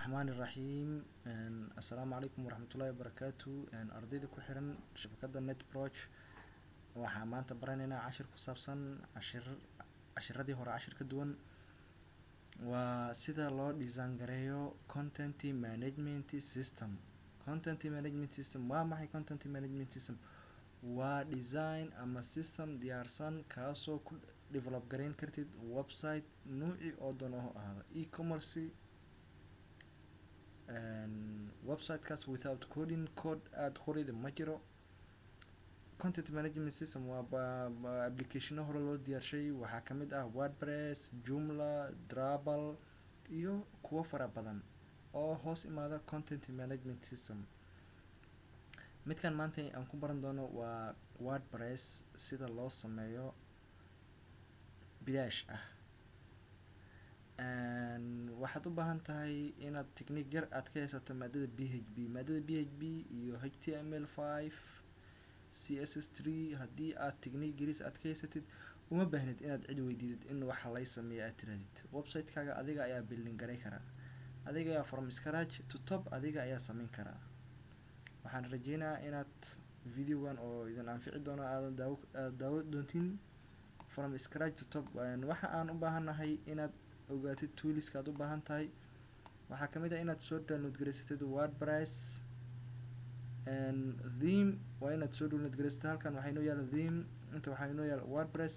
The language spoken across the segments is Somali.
Raxmaani raxiim. Assalaamu calaykum waraxmatullaahi wabarakaatu. Ardayda ku xiran shabakadda Netproch, waxaa maanta baranaynaa cashir ku saabsan cashiradii hore cashir ka duwan. Waa sida loo design gareeyo content management system. Content management system waa maxay? Content management system waa design ama system diyaarsan kaasoo ku develop gareyn kartid website nuuci oo doon oo ahaado e-commerce. Websitekaas without coding, code aada qorida ma jiro. Content management system waa applicationo hore loo diyaarshay. Waxaa kamid ah WordPress, Joomla, Drupal iyo kuwo fara badan oo hoos imaada content management system. Midkan maanta aan ku baran doono waa WordPress, sida loo sameeyo bilaash ah. Waxaad u baahan tahay inaad technique yar aad ka haysato maadada PHP, maadada PHP iyo HTML5, CSS3. Haddii aad technique gelis aad ka haysatid, uma baahnid inaad cid weydiidid in waxa lay sameeya aad tirahdid. Website-kaaga adiga ayaa building garay karaa, adiga ayaa from scratch to top adiga ayaa sameyn karaa. Waxaan rajeynayaa inaad videogan oo idin anfici doono aadan daawo aad daawo doontin from scratch to top. Waxa aan u baahannahay inaad ogaatid toolska aad u baahan tahay waxaa kamid ah inaad soo download garaysatid WordPress theme. Waa inaad soo download garaysatid. Halkan waxaa inoo yaala theme, inta waxaa inoo yaala WordPress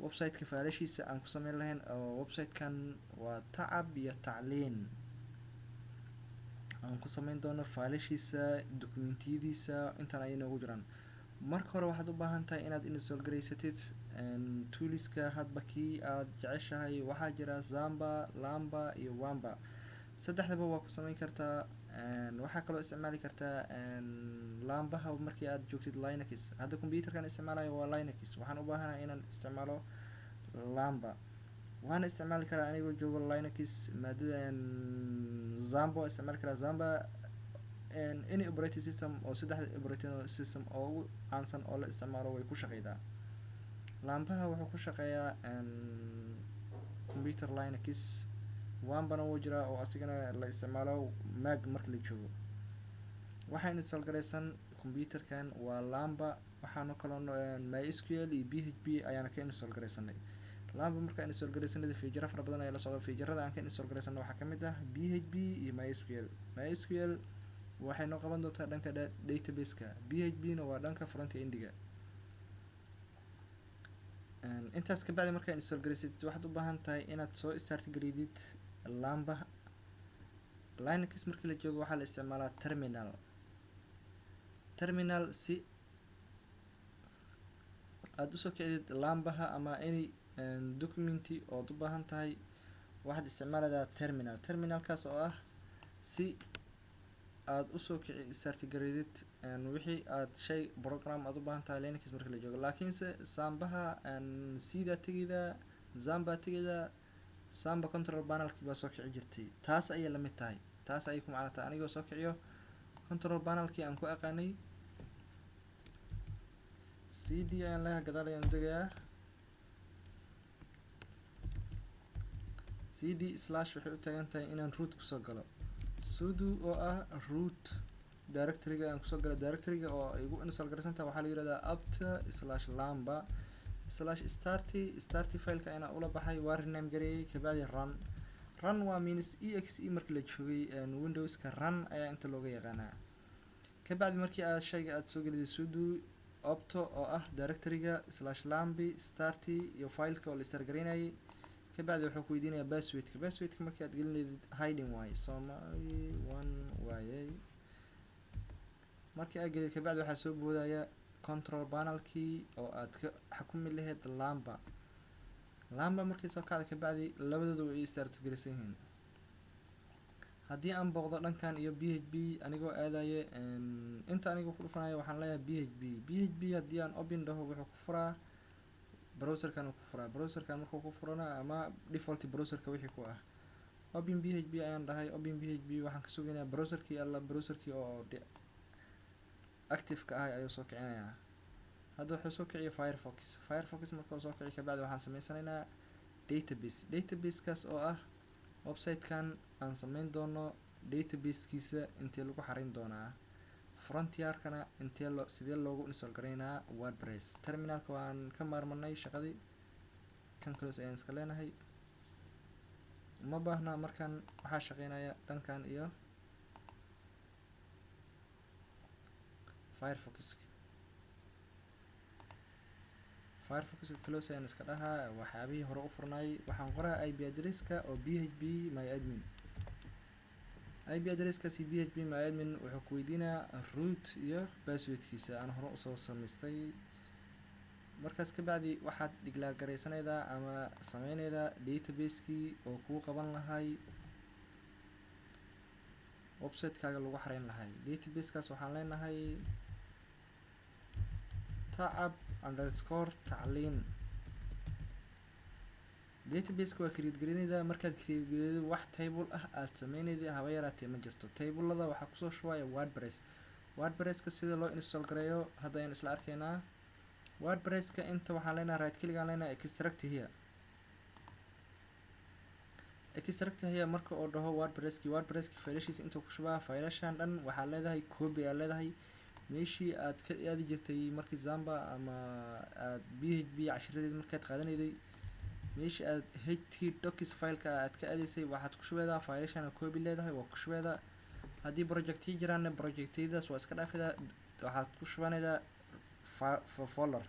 website-ka faalashiisa aan ku sameyn lahayn, oo website-kan waa tacab iyo tacliin aan ku sameyn doono faalashiisa, dokumentiyadiisa intan ayay noogu jiraan. Marka hore waxaad u baahan tahay inaad install garaysatid toolska hadba kii aad jeceshahay. Waxaa jira XAMPP, LAMP iyo WAMP. Saddexdaba waa ku sameyn kartaa. Waxaa kaloo isticmaali kartaa LAMP-aha markii aad joogtid Linux. Hadda computerkan isticmaalayo waa Linux. Waxaan u baahanahay inaan isticmaalo LAMP. Waxaana isticmaali karaa anigoo joogo Linux maadada XAMPP waa isticmaali karaa. XAMPP, any operating system oo saddexda operating system oo ugu caansan oo la isticmaalo way ku shaqeydaa. LAMP-aha wuxuu ku shaqeeyaa computer Linux. WAMP-na wuu jiraa oo asigana la isticmaalo Mac marka la joogo. Waxaa install garaysan computerkan waa LAMP. Waxaanu kaloo MySQL iyo PHP ayaana ka install garaysanay. LAMP markaa install garaysanay, features fara badan ayaa la socda. Featurada aan ka install garaysanay waxaa kamid ah PHP iyo MySQL. MySQL waxay noo qaban doontaa dhanka database-ka, PHP na waa dhanka front endiga. Intaas kabacdi markaa install garaysid, waxaad u baahan tahay inaad soo start gareydid LAMP-a. Linux markii la joogo waxaa la isticmaalaa terminal. Terminal si aada usoo kicdid LAMP-aha ama any documenti ood u baahan tahay, waxaad isticmaalaydaa terminal. Terminalkaas oo ah si aada usoo kici start gareydid wixii aad shay program aad u baahan tahay Linux marka la joogo. Laakiinse XAMPP-aha sidaa tegida, XAMPP tegida, XAMPP control panelki baa soo kici jirtay. Taas ayay lamid tahay, taas ayay ku macno tahay. Anigoo soo kiciyo control panelkii aan ku aqaanay, cd ayaan leeyahay, gadaal ayaan degayaa. cd slash waxay u taagan tahay inaan root kusoo galo. Sudo oo ah root directoryga aan kusoo galo, directoryga oo ay igu install garaysan tahay waxaa la yihahdaa opt slash lamp slash start. Start fileka inaan ula baxay waa rename gareeyay. Kabacdi run. Run waa minus exe markii la joogay Windowska, run ayaa inta looga yaqaanaa. Kabacdi markii aad shayga aada soo gelidid sudo opt oo ah directoryga slash lamp start iyo fileka oo la start garaynayay, kabacdi wuxuu ku weydiinayaa passwordka. Passwordka markii aad gelinayid hiding waaye, Somali one waayey. Markii aad gelid kabacdi waxaa soo boodaya control panelkii oo aad ka xukumi lahayd LAMP-a. LAMP-a markii soo kacda kabacdi labadooda way start garaysan yihiin. Haddii aan booqdo dhankan iyo PHP anigoo aadaya inta anigoo ku dhufanayo, waxaan leeyahay PHP. PHP haddii aan open dhaho, wuxuu ku furaa browserkan uu ku furaa. Browserkan markuu ku furana ama default browserka wixii ku ah, open PHP ayaan dhahay. Open PHP waxaan ka sugaynaa browserkii alla browserkii oo active-ka ahay ayuu soo kicinayaa. Hadda wuxuu soo kiciyay Firefox. Firefox markuu soo kiciyo kabacdi waxaan sameysanaynaa database. Database-kaas oo ah website-kan aan sameyn doono. Databasekiisa intee lagu xareyn doonaa? Frontierkana intee loo sidee loogu install garaynaa WordPress? Terminalka waan ka maarmanay shaqadii, kan close ayaan iska leenahay, uma baahna. Markan waxaa shaqeynaya dhankan iyo Firefox. Firefoxka close ayaan iska dhahaa, waxyaabihii hore u furnay. Waxaan qoraa IP addresska oo PHP my admin. IP addresskaasi PHP my admin wuxuu ku weydiinayaa root iyo passwordkiisa aan hore usoo samaystay. Markaas ka bacdi waxaad declare garaysanaydaa ama sameynaydaa database-kii oo kuu qaban lahay website-kaaga lagu xareyn lahay. Database-kaas waxaan leenahay tacab_tacliin. Database-ka waa create garinaydaa. Markaad create gareydo, wax table ah aad sameynayda haba yaraatee ma jirto. Tablada waxaa kusoo shubaya WordPress. WordPresska sida loo install gareeyo hadda ayaan isla arkaynaa. WordPresska inta waxaan leenahay right click aan leenahay, extract here. Extract here marka oo dhaho WordPresski, WordPresski faylashiisa intuu ku shubaa. Faylashan dhan waxaa leedahay copy aad leedahay, meeshii aad ka aadi jirtay markii XAMPP ama aad PHP cashiradeed markaad qaadanayday, meeshii aad htdocs fileka aad ka aadaysay waxaad ku shubeedaa faylashan. Copy leedahay, waa ku shubeedaa. Haddii projectyo jiraanna, projectyadaas waa iska dhaafidaa, waxaad ku shubanaydaa folder.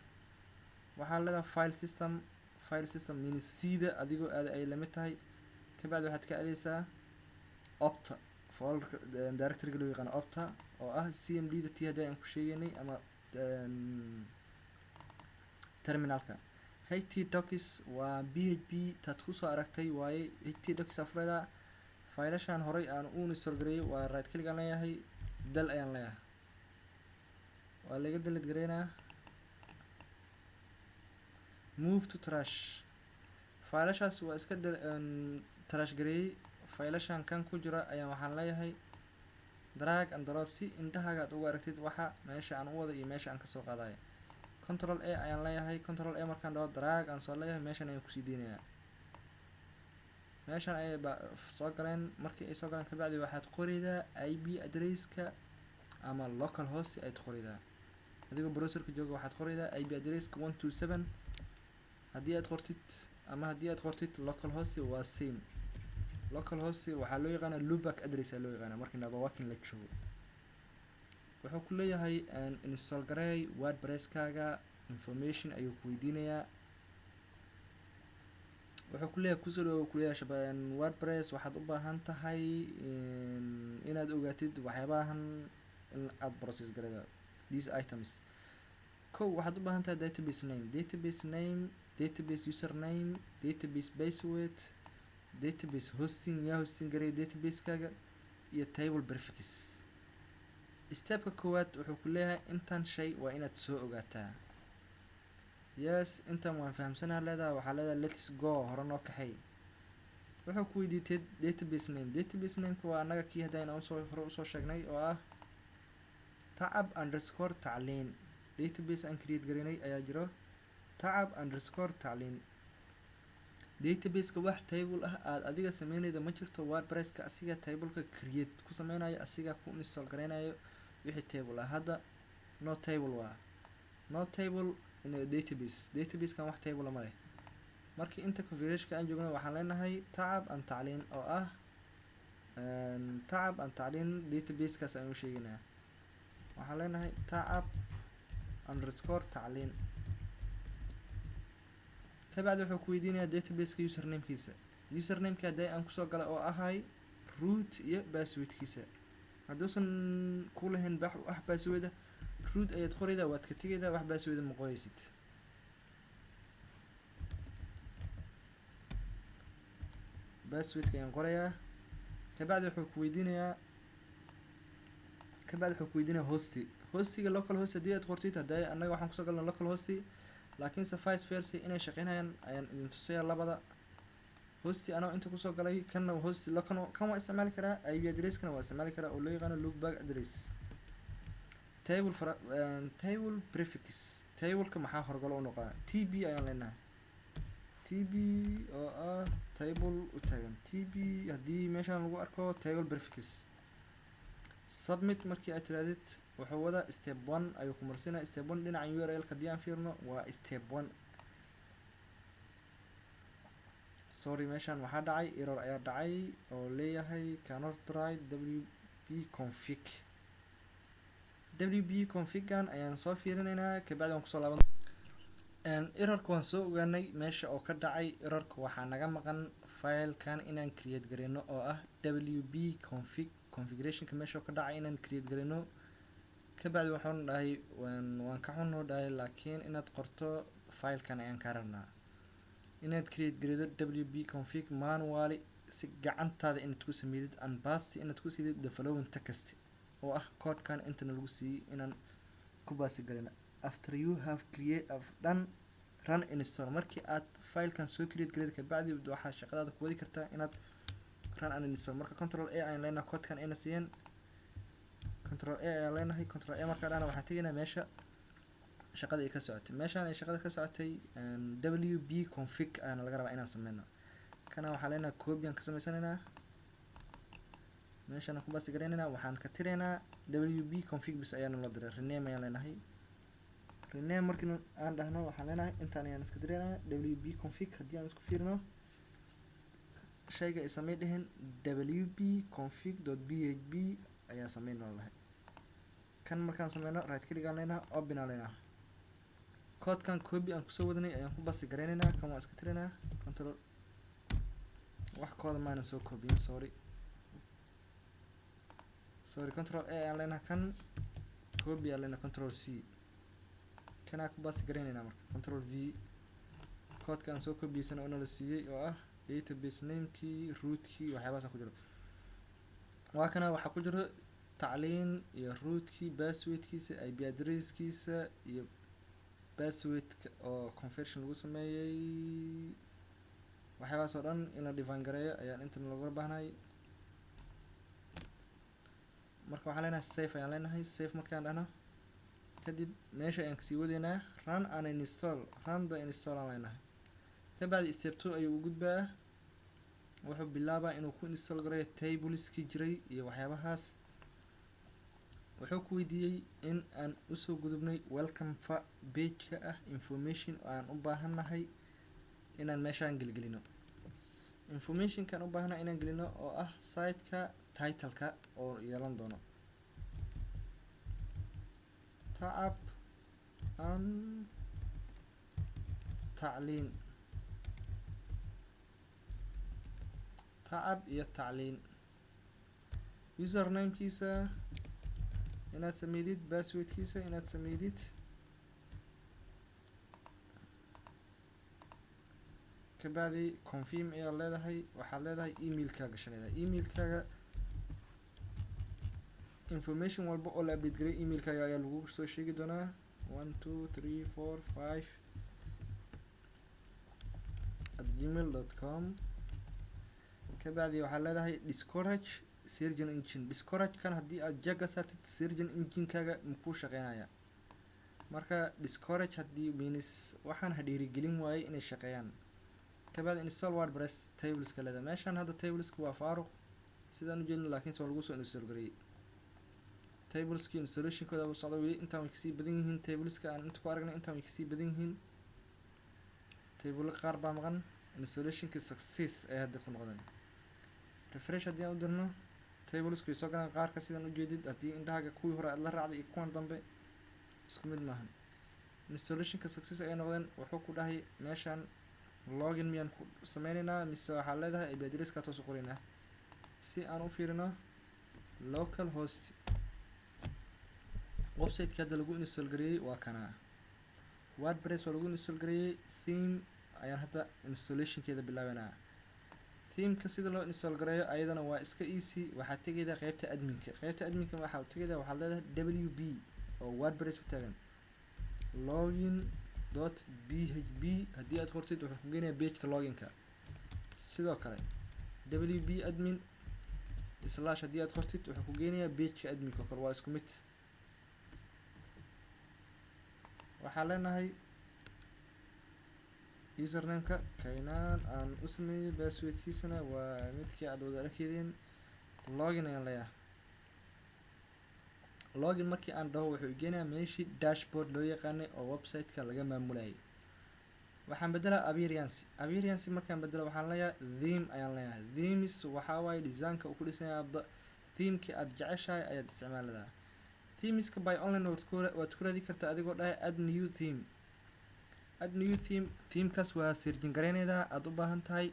Waxaa leedahay file system, file system mini c-da adigoo aada ay lamid tahay. Kabacdi waxaad ka aadaysaa opt folderka, directoryga loo yaqaano opt, oo ah CMD da tii haddii aan ku sheegaynay ama terminalka. Htdocs waa PHP taad kusoo aragtay waaye. Htdocs afureeda faylashan horay aan u install gareeyay waa right click aan leeyahay, del ayaan leeyahay, waa laga delete gareynaa, move to trash. Faylashaas waa iska trash gareeyey. Faylashan kan ku jira ayaan waxaan leeyahay drag and drop, si indhahaaga aad ugu aragtid waxa meesha aan u wada iyo meesha aan kasoo qaadayo. Control A ayaan leeyahay. Control A markaan dhaho, drag aan soo leeyahay, meeshan ayaan kusii deynayaa. Meeshan ayay ba soo galeen. Markii ay soo galeen kabacdi waxaad qoraydaa IP addresska ama local host ayaad qoraydaa. Adigoo browserka jooga waxaad qoraydaa IP addresska 127. Haddii aad qortid ama haddii aad qortid local host, waa same. Local host waxaa loo yaqaanaa loopback address aa loo yaqaanaa. Markii networking la joogo, wuxuu ku leeyahay install gareey WordPresskaaga. Information ayuu ku weydiinayaa. Wuxuu ku leeyahay kusoo dhawow kuleeyahay shabaan WordPress. Waxaad u baahan tahay inaad ogaatid waxyaabahan in aad process garaydo these items. Kow, waxaad u baahan tahay database name, database name, database username, database password, database hosting, yaa hosting garay database-kaaga, iyo table prefix. Stepka koowaad wuxuu ku leeyahay intan shay waa inaad soo ogaataa. Yes, intan waan fahamsanaa leedahay. Waxaa leedahay let's go, hore noo kaxay. Wuxuu ku weydiitay database name. Database nameka waa annaga kii haddayna usoo hore usoo sheegnay, oo ah tacab_tacliin. Database aan create garinay ayaa jiro, tacab_tacliin. Databaseka wax table ah aada adiga sameynayda ma jirto. WordPresska asiga tableka create ku sameynayo, asiga ku install gareynayo wixii table ah. Hadda no table, waa no table in a database. Databasekan wax table ma leh. Markii inta configurationka aan joogno, waxaan leenahay tacab and tacliin, oo ah tacab and tacliin. Databasekaas ayaan u sheegaynaa. Waxaan leenahay tacab_tacliin. Kabacdi wuxuu ku weydiinayaa databaseka usernamekiisa. Usernameka haddii aan kusoo galay oo ahay root, iyo passwordkiisa. Hadduusan ku lahayn wax passworda, root ayaad qoraydaa, waad ka tegaydaa, wax passworda ma qoraysid. Passwordka ayaan qorayaa. Kabacdi wuxuu ku weydiinayaa hosti. Hostiga local host haddii aad qortid, haddii annaga waxaan kusoo galna local hosti, laakiinse vice versa inay shaqeynayaan ayaan idin tusaya. Labada hosti anoo inta kusoo galay, kanna host local kan waa isticmaali karaa, IP addresskana waa isticmaali karaa, oo loo yaqaano loopback address. Table fra table prefix, tableka maxaa horgalo u noqdaa? TB ayaan leenahay. TB oo ah table u taagan TB. Haddii meeshaan lagu arko table prefix. Submit markii aad tirahdid, wuxuu wadaa step one ayuu ku marsinaya. Step one dhinaca URL ka haddii aan fiirno waa step one. Sorry, meeshaan waxaa dhacay error ayaa dhacay oo leeyahay cannot write wp config. Wp configan ayaan soo fiirinaynaa, kabacdi waan kusoo laaban. Errorka waan soo ogaanay meesha oo ka dhacay. Errorka waxaa naga maqan filekan inaan create gareyno oo ah wp config, configurationka meesha oo ka dhacay inaan create gareyno. Kabacdi waxaan dhahay waan ka xunoo dhahay, laakiin inaad qorto filekan ayaan kaa rabnaa, inaad create gareydo wp config manually, si gacantaada inaad ku sameydid, and paste inaad ku siidid the following text oo ah codekan intana lagu siiyey inaan ku paste gareyno. After you have create have done, run install. Markii aad filekan soo create gareyd kabacdi, waxaad shaqadaada ku wadi kartaa inaad run and install. Marka Control A ayaan leenahay, codekan ayna siiyeen Control A ayaan leenahay. Control A markaa dhahna, waxaan tegaynaa meesha shaqada ay ka socotay. Meeshaan ay shaqada ka socotay wp config ayaana laga rabaa inaan sameyno. Kana waxaan leenahay copy aan ka sameysanaynaa, meeshaan ku paste gareynaynaa, waxaan ka tiraynaa wp config bis ayaana loo diray. Rename ayaan leenahay. Rename markii aan dhahno, waxaan leenahay intaan ayaan iska diraynaa wp config. Haddii aan isku fiirino shayga ay samey dheheen, wp config .php ayaa sameyn noo lahay. Kan markaan sameyno, right click aan leenahay, open aan leenahay. Codekan copy aan kusoo wadanay ayaan ku paste gareynaynaa. Kan waan iska tiraynaa. Control, wax kooda maanan soo copyin, sorry, sorry. Control A ayaan leenahay, kan copy aan leenahay, Control C. Kanaa ku paste gareynaynaa marka, Control V. Codeka aan soo copyeysan oo nala siiyey oo ah database namekii, rootkii, waxyaabahaas ku jiro waa kana. Waxaa ku jiro tacliin iyo rootkii, passwordkiisa, IP addresskiisa iyo passwordka oo conversion lagu sameeyey. Waxyaabahaas oo dhan in la define gareeyo ayaan intan looga baahnay. Marka waxaan leenahay save ayaan leenahay. Save markaan dhahno kadib, meesha ayaan kasii wadeynaa run and install. Run the install aan leenahay. Kabacdi step two ayuu u gudbaa. Wuxuu bilaabaa inuu ku install gareeyo tableskii jiray iyo waxyaabahaas. Wuxuu ku weydiiyey in aan usoo gudubnay welcome fa page-ka ah, information aan u baahannahay inaan meeshaan gelgelino, informationkaan u baahannahay inaan gelino oo ah siteka titleka oo yeelan doono Tacab and Tacliin, Tacab iyo Tacliin, usernamekiisa inaad sameydid, passwordkiisa inaad sameydid. Kabacdi confirm ayaad leedahay. Waxaad leedahay emailkaaga gashanayda, emailkaaga. Information walba oo la update garay emailkaaga ayaa lagu soo sheegi doonaa. 12345@gmail.com. Kabacdi waxaad leedahay discourage search engine. Discourage kan haddii aad jaga saartid, search engine-kaaga makuu shaqeynaya. Marka discourage haddii means waxaan ha dhiirigelin waayey inay shaqeeyaan. Kabacdi install WordPress tableska leedahay. Meeshaan hadda tableska waa faaruq sidaan ujeedno, laakiinse waa lagu soo install gareeyey tableski. Installationkooda u socda weli. Intaan way kasii badan yihiin tableska aan inta ku aragnay, intaan way kasii badan yihiin. Table qaar baa maqan. Installationka success ay hadda ku noqdeen. Refresh haddii aan u dirno, tablesku way soo galaan qaarka sidaan ujeedid. Haddii indhahaaga kuwii hore aad la raacday iyo kuwan dambe isku mid maahan. Installationka success ayay noqdeen. Wuxuu ku dhahay meeshaan login miyaan ku sameyneynaa mise waxaa leedahay IP addresska toos u qoraynaa si aan u fiirino local host. Website-ka hadda lagu install gareeyey waa kana. WordPress waa lagu install gareeyey. Theme ayaan hadda installationkeeda bilaabanaa. Themeka sida loo install gareeyo ayadana waa iska easy. Waxaad tegaydaa qeybta adminka. Qeybta adminka waxaad tegaydaa, waxaad leedahay wp oo WordPress ku taagan login.php. Haddii aad qortid, wuxuu ku geenayaa pageka loginka. Sidoo kale wp admin slash haddii aad qortid, wuxuu ku geenayaa pageka adminka oo kale, waa isku mid. Waxaan leenahay Username-ka Kaynaan aan u sameeyey, password-kiisana waa midkii aad wada arkaydeen. Login ayaan leeyahay. Login markii aan dhaho, wuxuu igeenayaa meeshii dashboard loo yaqaanay oo website-ka laga maamulayay. Waxaan bedelaa appearance. Appearance markaan bedelo, waxaan leeyahay theme ayaan leeyahay. Themes waxaa waaye design-ka uu ku dhisan yahay. Theme-kii aad jeceshahay ayaad isticmaaladaa. Themeska by online waad ku raadi kartaa adigoo dhahay add new theme. Add new theme, themekaas waa searching garaynaydaa aada u baahan tahay.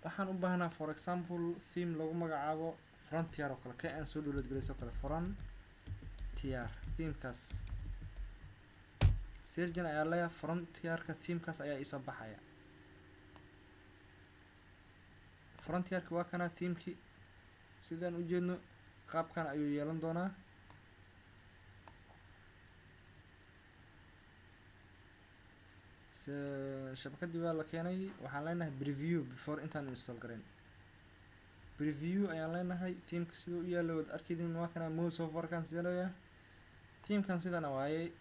Waxaan u baahnaa, for example, theme lagu magacaabo Frontier oo kale, ka aan soo download garayso kale. Frontier themekaas searching ayaa leeyahay. Frontierka themekaas ayaa iisoo baxaya. Frontierka waa kana themekii. Sidaan u jeedno, qaabkan ayuu yeelan doonaa. Shabakadii waa la keenay. Waxaan leenahay preview before intaan install garayn. Preview ayaan leenahay. Themeka siduu u yaalo waad arkaydin. Waa kana mouse overkan sidee loo yahay. Themekan sidana waayey,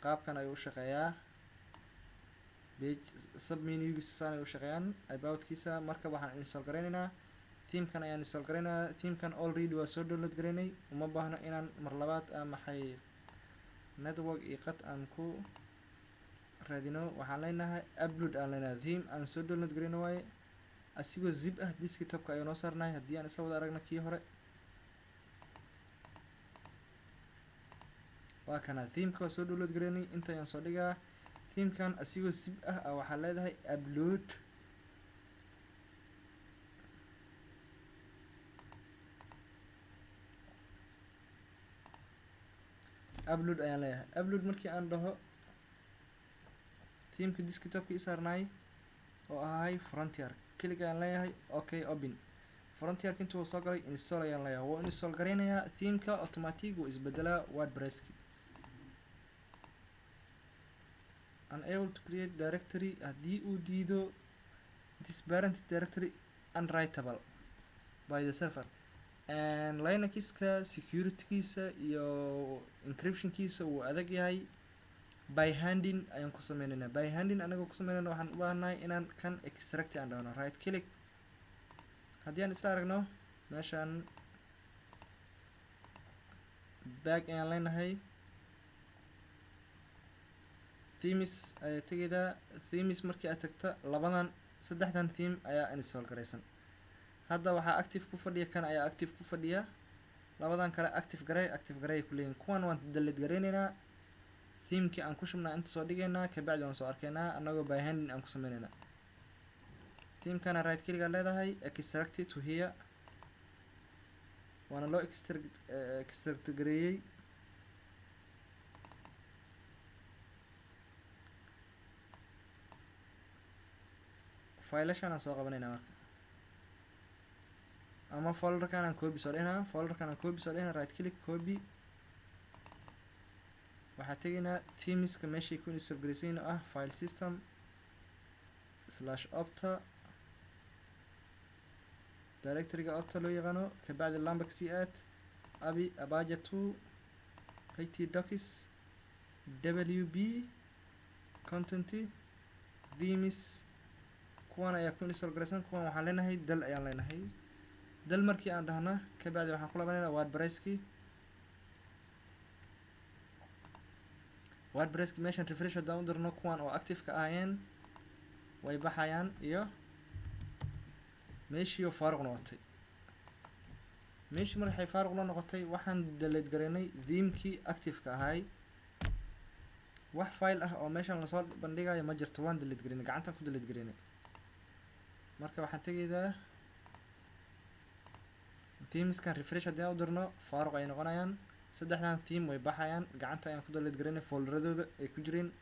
qaabkan ayuu u shaqeeyaa. Page submenugiisa saan ay u shaqeeyaan, aboutkiisa. Marka waxaan install garaynaynaa themekan ayaan install garaynayaa. Themekan already waa soo download garaynay, uma baahno inaan mar labaad maxay network iyo qad aan ku raadino. Waxaan leenahay upload aan leenahay. Theme aan soo download garayno waaye, asigoo zip ah desktopka ayuu noo saarnahay. Haddii aan isla wada aragno kii hore, waa kana themeka waa soo download garaynay. Inta ayaan soo dhigaa themekan asigoo zip ah. Waxaa leedahay upload. Upload ayaan leeyahay. Upload markii aan dhaho, themeka desktopka i saarnaay oo ahay Frontier click ayaan leeyahay. Okay, open. Frontierka intuu soo galay, install ayaan leeyahay. Wuu install garaynayaa themeka, automatic wuu isbedelaa WordPresski. Unable to create directory haddii uu diido, this parent directory unwritable by the server. And Linuxka securitykiisa iyo encryptionkiisa wuu adag yahay. By handing ayaan ku sameynaynaa. By handing anagoo ku sameynayna, waxaan u baahanahay inaan kan extract aan dhahno, right click. Haddii aan isla aragno, meeshaan back ayaan leenahay. Themes ayaa tegaydaa. Themes markii aad tagto, labadan saddexdan theme ayaa install garaysan. Hadda waxaa active ku fadhiya kan ayaa active ku fadhiya. Labadan kale active garay, active garay ku leeyihin. Kuwan waan delete garaynaynaa. Themekii aan ku shubnaa inta soo dhigaynaa, kabacdi waan soo arkaynaa annagoo by handing aan ku sameynaynaa. Themekana right click aad leedahay, extract to here. Waana loo extract gareeyey. Failashan aan soo qabanaynaa marka, ama folderkan aan copy soo dhihnaa. Folderkan aan copy soo dhihnaa, right click, copy. Waxaa tegaynaa themeska meeshay ku install garaysayn oo ah file system /opt, directoryga opta loo yaqaano. Kabacdi lamberk c at abi apache 2 htdocs wp content themes. Kuwan ayaa ku install garaysan. Kuwan waxaan leenahay del ayaan leenahay. Del markii aan dhahna, kabacdi waxaan ku laabanayna WordPresski. WordPresski meeshan refresh haddaan u dirno, kuwan oo active ka ahaayeen way baxayaan iyo meeshii oo faaruq noqotay. Meeshii markay faaruq noo noqotay, waxaan delete garaynay themekii active-ka ahay. Wax file ah oo meeshan lasoo bandhigayo ma jirto. Waan delete garaynay, gacantaan ku delete garaynay. Marka waxaan tegaydaa themeskan. Refresh haddii aan u dirno, faaruq ay noqonayaan. Saddexdan theme way baxayaan, gacanta ayaan ku delete garaynay folderadooda ay ku jireen.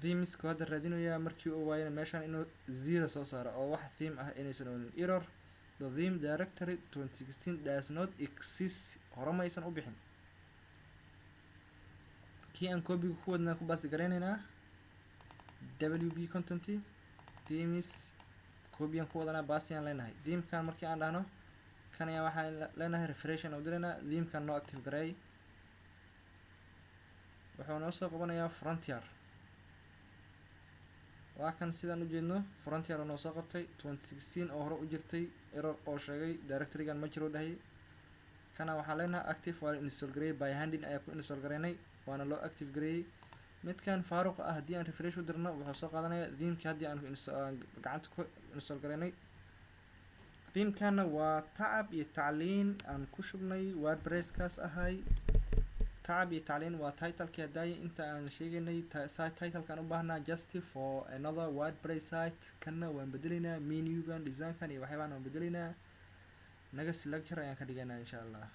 Themesku hadda raadinayaa. Markii uu waayana, meeshan inuu zero soo saaro oo wax theme ah inaysan oonin. Error: the theme directory 2016 does not exist. Hore ma aysan u bixin. Kii aan copyga ku wadnaa ku paste garaynaynaa. Wp content themes copy aan ku wadanaa, paste aan leenahay. Themekan markii aan dhahno, kan ayaa waxaan leenahay refresh aan u diraynaa. Themekan noo active gareey. Wuxuu noo soo qabanayaa Frontier. Waa kan sidaan ujeedno, Frontier noo soo qabtay 2016 oo hore u jirtay, error oo sheegay, directorygan ma jiro dhahay. Kana waxaa leenahay active, waa la install gareeyay, by hand ayaa ku install gareynay, waana loo active gareeyey. Midkan faaruqa ah, haddii aan refresh u dirno, wuxuu soo qaadanaya themekii haddii aan gacanta ku install gareynay. Themekana waa tacab iyo tacliin aan ku shubnay WordPresskaas ahay. Tacab iyo tacliin waa titlekii hadaaye inta aan sheegaynay, site titlekaan u baahnaa, just for another WordPress site. Kanna waan bedelaynaa, menugan, designkan iyo waxyaabaan waan bedelaynaa. Next lecture ayaan ka dhigaynaa, insha Allah.